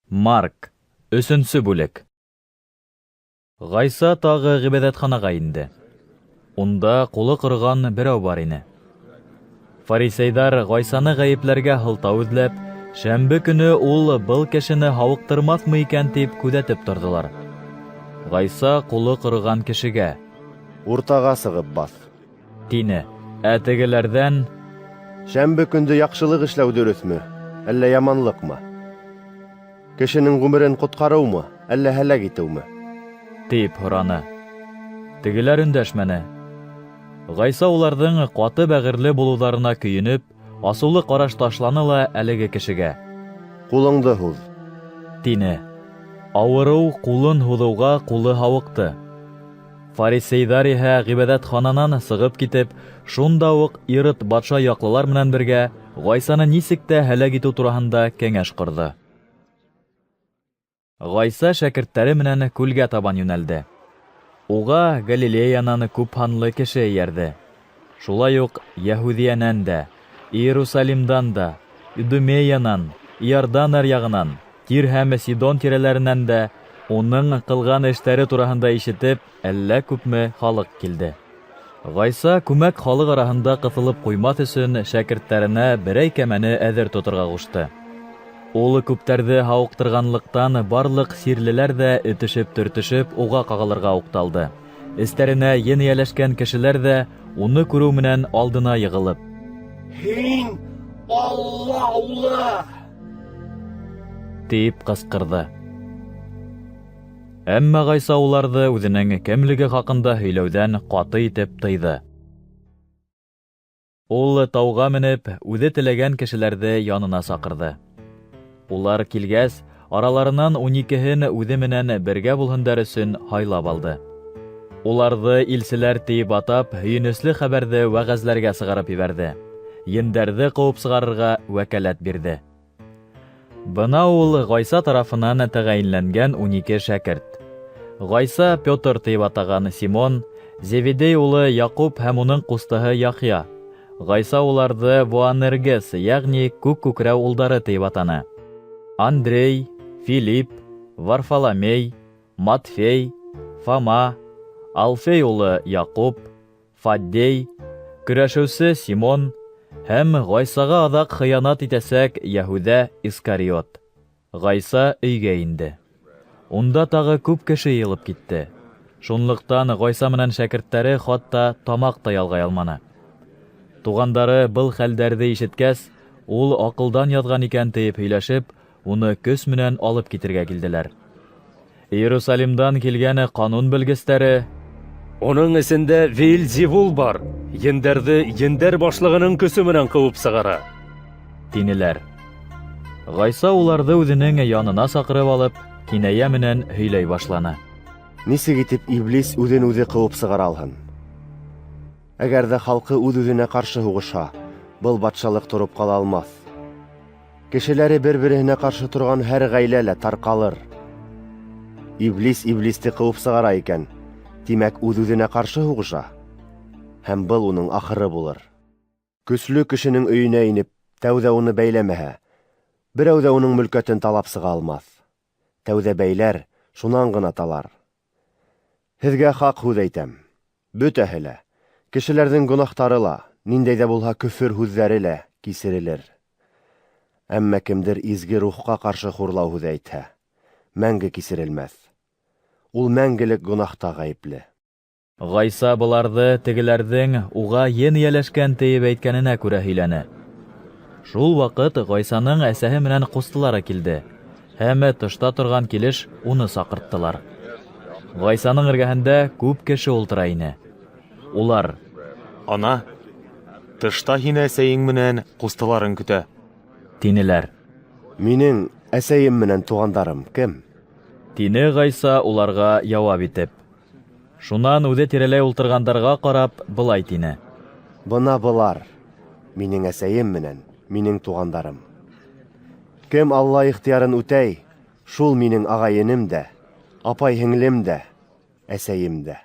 Марк, өсөнсө бүлек. Ғайса тағы ғибәҙәтханаға инде. Унда ҡулы ҡороған берәү бар ине. Фарисейҙар Ғайсаны ғәйепләргә һылтау эҙләп, шәмбе көнө ул был кешене һауыҡтырмаҫмы икән тип күҙәтеп торҙолар. Ғайса ҡулы ҡороған кешегә: "Уртаға сығып баҫ", тине. Ә тегеләрҙән: "Шәмбе көндө яҡшылыҡ эшләү дөрөҫмө, әллә яманлыҡмы? Кешенең ғүмерен ҡотҡарыумы, әллә һәләк итеүме?" тип һораны. Тегеләр өндәшмәне. Ғайса уларҙың ҡаты бәғерле булыуҙарына көйөнөп, асыулы ҡараш ташланы ла әлеге кешегә: "Ҡулыңды һуҙ", тине. Ауырыу ҡулын һуҙыуға ҡулы һауыҡты. Фарисейҙар иһә ғибәҙәтхананан сығып китеп, шунда уҡ Ирод батша яҡлылар менән бергә Ғайсаны нисек тә һәләк итеү тураһында кәңәш ҡорҙо. Ғайса шәкерттәре менән күлгә табан йүнәлде. Уға Галилеянан күп һанлы кеше эйәрҙе. Шулай уҡ Йәһүҙиәнән дә, Иерусалимдан да, Идумеянан, Иордан аръяғынан, Тир һәм Сидон тирәләренән дә уның ҡылған эштәре тураһында ишетеп, әллә күпме халыҡ килде. Ғайса күмәк халыҡ араһында ҡыҫылып ҡуймаҫ өсөн шәкерттәренә берәй кәмәне әҙер тоторға ҡушты. Ул күптәрҙе һауыҡтырғанлыҡтан барлыҡ сирлеләр ҙә этешеп-төртөшөп уға ҡағылырға уҡталды. Эстәренә ен эйәләшкән кешеләр ҙә уны күреү менән алдына йығылып: "Һин Алла улы!" тип ҡысҡырҙы. Әммә Ғайса уларҙы үҙенең кемлеге хаҡында һөйләүҙән ҡаты итеп тыйҙы. Ул тауға менеп, үҙе теләгән кешеләрҙе янына саҡырҙы. Улар килгәс, араларынан 12-һен үҙе менән бергә булһындар өсөн һайлап алды. Уларҙы илселәр тиеп атап, һөйөнөслө хәбәрҙе вәғәзләргә сығарып ебәрҙе. Ендәрҙе ҡыуып сығарырға вәкәләт бирҙе. Бына ул Ғайса тарафынан тәғәйенләнгән 12 шәкерт. Ғайса Петр тиеп атаған Симон, Зеведей улы Яҡуп һәм уның ҡустыһы Яхъя. Ғайса уларҙы Воанергес, йәғни күк күкрәү улдары тиеп атаны. Андрей, Филипп, Варфоломей, Матфей, Фома, Алфей улы Яҡуп, Фаддей, көрәшеүсе Симон һәм Ғайсаға аҙаҡ хыянат итәсәк Йәһүҙә Искариот. Ғайса өйгә инде. Унда тағы күп кеше йыйылып китте. Шунлыҡтан Ғайса менән шәкерттәре хатта тамаҡ та ялғай алманы. Туғандары был хәлдәрҙе ишеткәс, ул аҡылдан яҙған икән тиеп һөйләшеп, уны көс менән алып китергә килделәр. Иерусалимдан килгән ҡанун белгестәре: "Уның эсендә Веельзевул бар, ендәрҙе ендәр башлығының көсө менән ҡыуып сығара", тинеләр. Ғайса уларҙы үҙенең янына саҡырып алып, кинәйә менән һөйләй башланы. Нисек итеп Иблис үҙен үҙе ҡыуып сығара алһын? Әгәр ҙә халҡы үҙ-үҙенә ҡаршы һуғышһа, был батшалыҡ тороп ҡала алмаҫ. Кешеләре бер-береһенә ҡаршы торған һәр ғаилә лә тарҡалыр. Иблис Иблисте ҡыуып сығара икән, тимәк, үҙ-үҙенә ҡаршы һуғыша. Һәм был уның ахыры булыр. Көслө кешенең өйөнә инеп, тәүҙә уны бәйләмәһә, берәү ҙә уның мөлкәтен талап сыға алмаҫ. Тәүҙә бәйләр, шунан ғына талар. Һеҙгә хаҡ һүҙ әйтәм: бөтәһе лә, кешеләрҙең гонаһтары ла, ниндәй ҙә булһа көфөр һүҙҙәре лә кисерелер. Әммә кемдер изге рухҡа ҡаршы хурлау һүҙе әйтһә, мәңге кисерелмәҫ. Ул мәңгелек гонаһта ғәйепле. Ғайса быларҙы тегеләрҙең уға ен эйәләшкән тиеп әйткәненә күрә һөйләне. Шул ваҡыт Ғайсаның әсәһе менән ҡустылары килде һәм тышта торған килеш уны саҡырттылар. Ғайсаның эргәһендә күп кеше ултыра ине. Улар: "Ана, тышта һине әсәйең менән ҡустыларың көтә", тинеләр. Минең әсәйем менән туғандарым кем? Тине Ғайса уларға яуап итеп. Шунан үҙе тирәләй ултырғандарға ҡарап былай тине: Бына былар минең әсәйем менән минең туғандарым. Кем Алла ихтыярын үтәй, шул минең ағай-энем дә, апай-һеңлем дә, әсәйем дә.